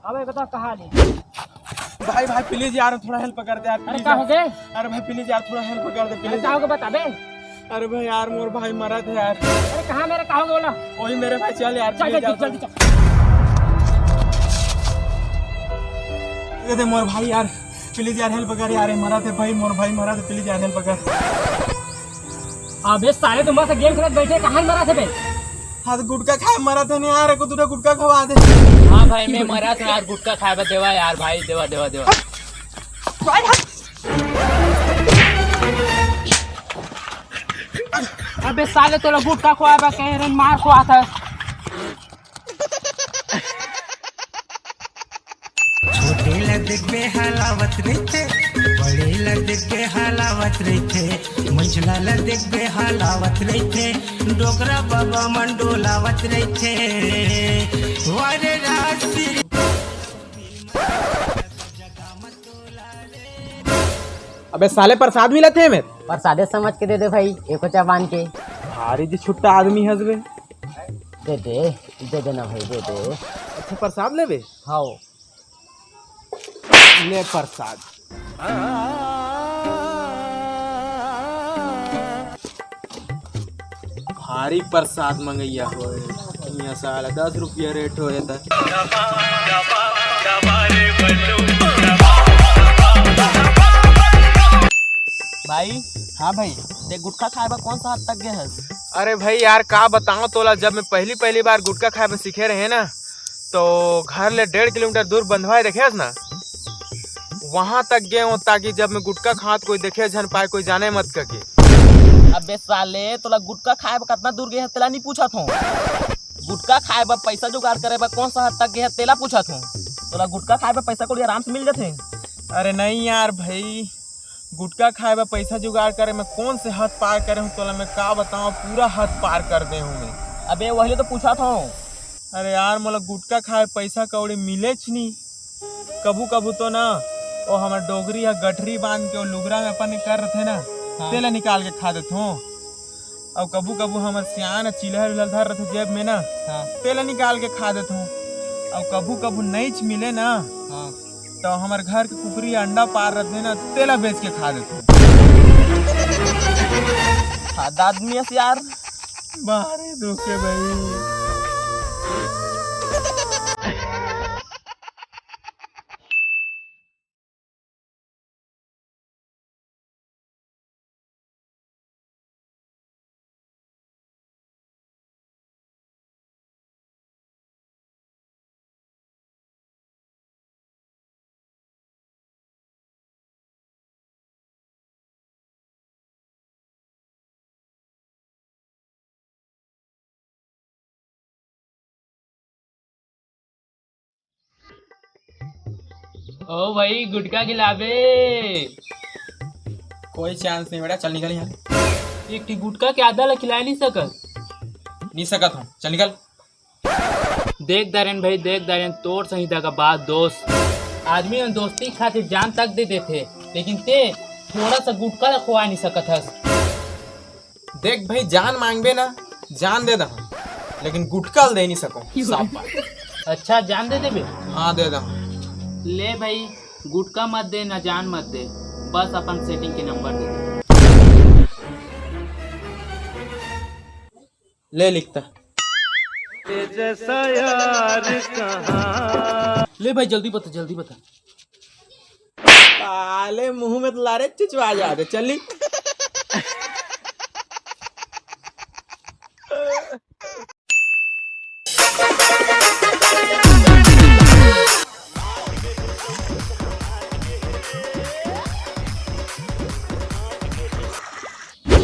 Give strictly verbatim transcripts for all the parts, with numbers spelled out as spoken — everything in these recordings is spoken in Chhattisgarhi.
अबे बता कहाँ ले? भाई, भाई, please यार, थोड़ा help कर दे यार, अरे please का यार। हो गए? अरे भाई, please यार, थोड़ा help कर दे, अरे please। का हो गए बता बे। अरे भाई यार, मोर भाई मरा थे यार। अरे कहाँ मेरा, कहाँ हो गए बोला? वही मेरे भाई, चल यार, चल please जल्दी यार, जल्दी चल। ये दे मोर भाई यार, please यार, help कर यार, ये मरा थे भाई, मोर भाई मरा थे, please यार, help कर। अबे साले, तुम बस game खेलत बैठे, कहाँ मरा थे बे? हाँ, तो गुटखा खाए मरा थे नहीं यार, को दूसरा गुटखा खवा दे। हाँ भाई, मैं मरा था यार, गुटखा खाए बर देवा यार भाई, देवा, देवा, देवा। अबे साले, तोला गुटखा खवाए बर कहे रहे, मार खवा था। छोटे ला देख के हलावत रहिथे, बड़े ला देख के हलावत रहिथे, मंझला ला देख के हलावत रहिथे, डोकरा बाबा मन डोलावत रहिथे। वारे रात सिर अबे साले, प्रसाद मिलत हे में। प्रसादे समझ के दे दे भाई, एको चा बांध के। भारी जी छुट्टा आदमी हस बे। दे दे, दे दे ना भाई, दे दे। अच्छा, प्रसाद लेबे? हाँ। ले प्रसाद। भारी प्रसाद मंगैया होए। इहाँ साला दस रुपया रेट होए त। भाई। हाँ भाई। ते गुटखा खाए बर कौन सा हद तक गए हस? अरे भाई यार, का बताओ तोला, जब मैं पहली पहली बार गुटखा खाए बर सीखे रहे ना, तो घर ले डेढ़ किलोमीटर दूर बंधवाए देखे हस ना, वहां तक गए हो, ताकि जब मैं गुटखा खात कोई देखे झन पाए, कोई जाने मत करके। अबे साले, तोला गुटखा खाए बर कतना दूर गए हस, तेला नहीं पूछत हो। गुटखा खाए बर पैसा जुगाड़ करे बर कौन सा हद तक गए हस, तेला पूछत हो। तोला गुटखा खाए बर पैसा कौड़ी आराम से मिल जाथे। अरे नहीं यार भाई, गुटखा खाए बर पैसा जुगाड़ करे में कौन से हद पार करे हूँ, तोला मैं का बताऊँ, पूरा हद पार कर दे हूँ मैं। अबे वही ले तो पूछत हो। अरे यार, मोला गुटखा खाए पैसा कौड़ी मिलेच नहीं। कभू कभू तो ना, वो हमर डोगरी ह गठरी बांध के वो लुगरा में अपन कर रथे ना, हाँ। तेला निकाल के खा देत हूँ। अउ कभू कभू हमर सियान चिलहर उलहर धर रथे जेब में ना, हाँ। तेला निकाल के खा देत हूँ। अउ कभू कभू नईच मिले ना, हाँ। तो हमर घर के कुकरी अंडा पार रथे ना, तेला बेच के खा देत हूँ। हद आदमी हस यार। बाहरे धोखे भाई। ओ भाई, गुटखा खिलाबे। कोई चांस नहीं बेटा, चल निकल यहाँ। एक ठी गुटखा के आधा ला खिलाए नहीं सकत? नहीं सकत हूँ, चल निकल। देख दारेन भाई, देख दारेन, तोर सही दगा बात दोस्त। आदमी मन दोस्ती खातिर जान तक दे देथे, लेकिन ते थोड़ा सा गुटखा ला खवा नहीं सकत हस। देख भाई, जान मांगबे ना, जान दे दहा, लेकिन गुटखा ल दे नहीं सको। साफ बात। अच्छा, जान दे देबे? हाँ, दे दहा। ले भाई, गुटखा मत दे ना, जान मत दे, बस अपन सेटिंग के नंबर दे दे। ले लिखता। ले भाई, जल्दी बता, जल्दी बता। साले मुंह में तो लारे चुचवा जाते, चली।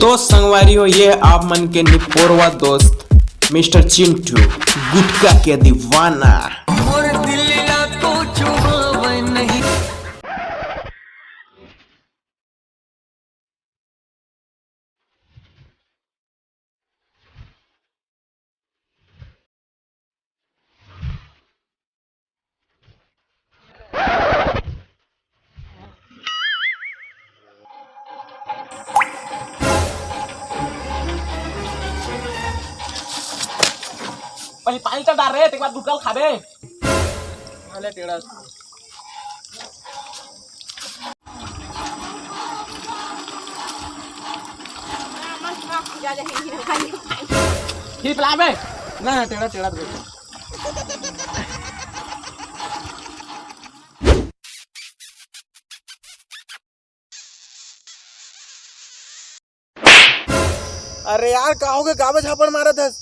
तो संगवारी हो, ये आप मन के निपोरवा दोस्त मिस्टर चिंटू, गुटखा के दीवाना। मोर दिल ला कुछ होवे नहीं। पानी चल डार रे, तेकर बाद गुटका ल खाबे। अरे टेढ़ा। फिर पिलाबे। ना, टेढ़ा, टेढ़ा दे। अरे यार, का होगे? काबर झापड़ मारत हस?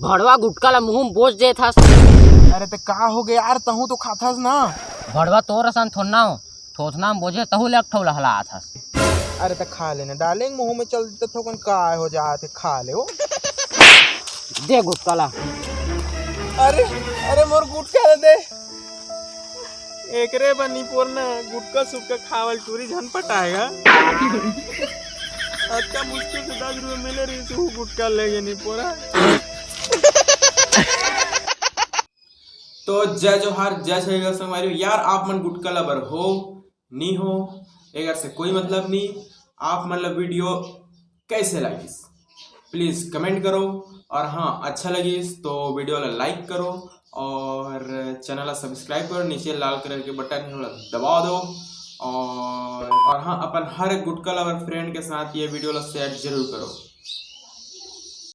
भड़वा गुटका ला मुंह में बोझ देत हस। अरे त का होगे यार, तहूं तो खाथस ना। भड़वा तोर असन थोड़ना हो, थोथना में बोझे तहूं ले एक ठो लहलात हस। अरे त खा लेना डार्लिंग, मुंह में चल देते थोकन का हो जात हे, खा ले वो। दे गुटका ला। अरे, अरे मोर गुटका ला दे। एकरे बर निपोर ना गुटका सुटका खावल टूरी झन पटाएगा। अतका मुश्किल से दस रुपये मिले रहिस, वो गुटका ले गे निपोरा। तो जय जोहार, जय छत्तीसगढ़ संगवारी हो। यार, आप मन गुटका लवर हो, नी हो, एकर से कोई मतलब नहीं। आप मन ला वीडियो कैसे लगिस, प्लीज कमेंट करो, और हाँ, अच्छा लगिस तो वीडियो ला लाइक करो और चैनल ला सब्सक्राइब करो। नीचे लाल कलर के बटन हे, ओला दबा दो। और, और हाँ, अपन हर गुटका लवर फ्रेंड के साथ ये वीडियो ला शेयर जरूर करो।